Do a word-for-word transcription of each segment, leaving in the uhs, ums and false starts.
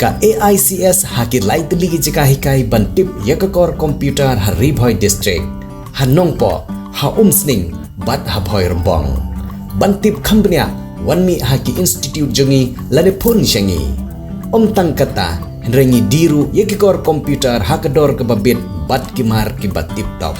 Ka A I C S ha ki lai tylli ki jaka hikai ban tip ïa ka kor computer ha Ri Bhoi District, ha Nongpoh, ha Umsning bad ha Bhoirymbong. Ban tip kham bniah, wan mih ha ki institute jong ngi lane phone sha ngi. Ym tang kata, hynrei ngi die ruh ïa ki kor computer ha ka dor kaba bit bad ki mar kiba tip top.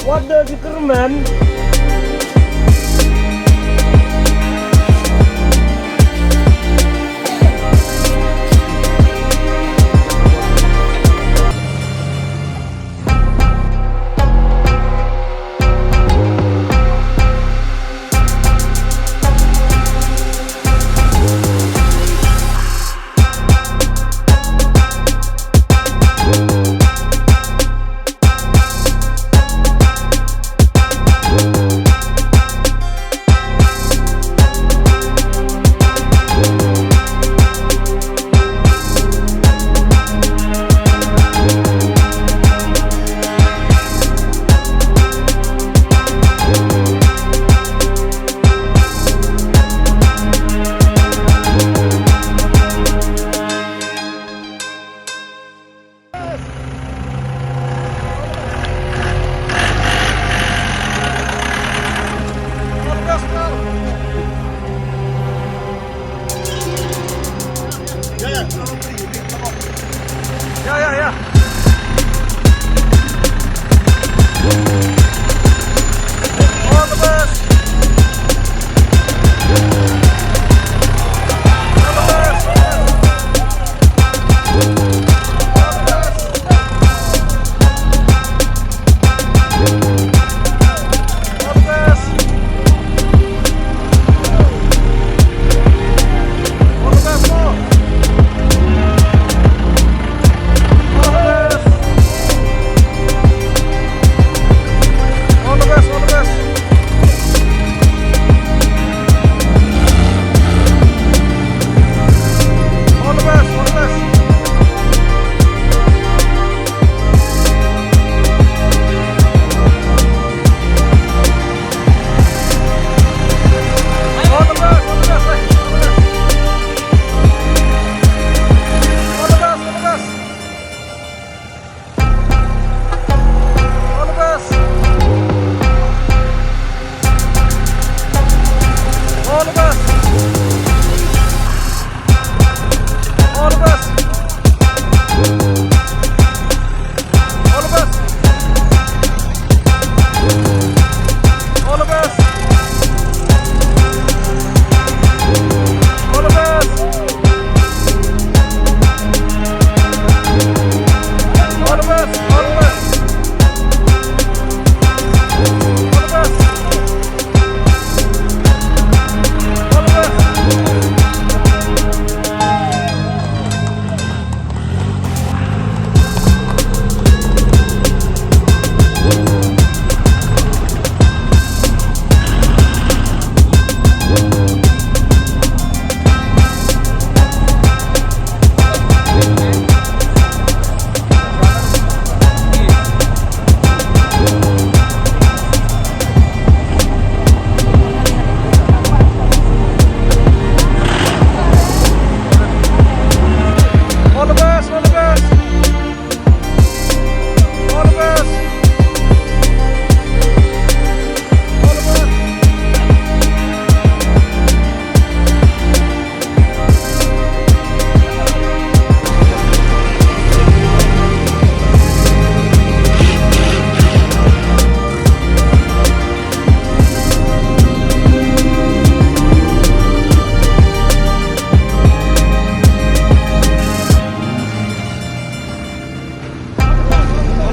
What the Superman?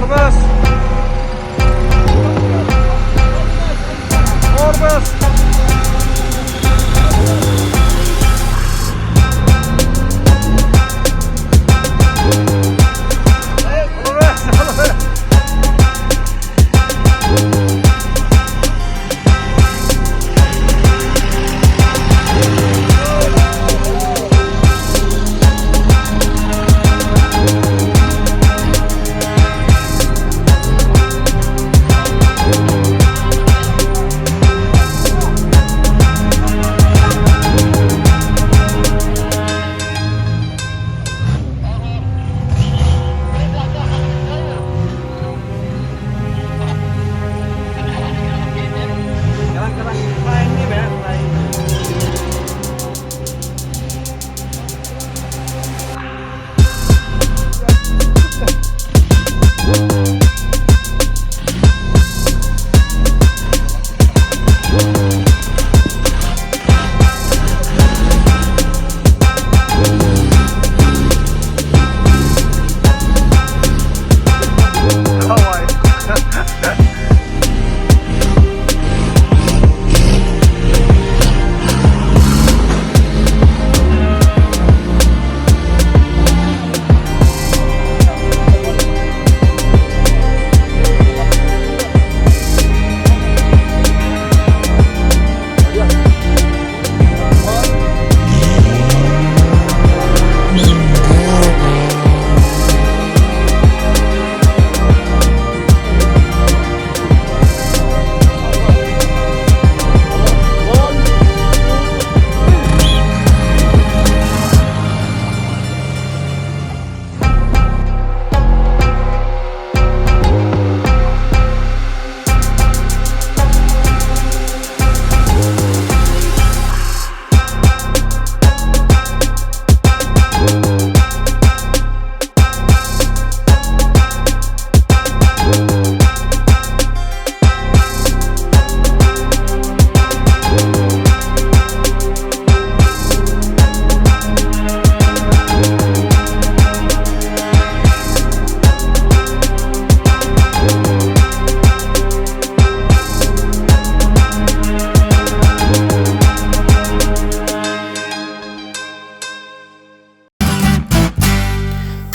Best. All best. All best. All best.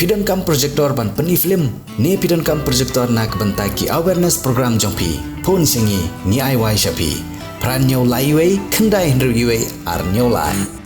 Phi donkam projector ban pyni film? Ne phi donkam projector na ka bynta ki awareness program jong phi? Phone sha ngi, ngi ai wai sha phi. Phra hynñiew lai wei, khyndai hynriew wei, ar hynñiew lai.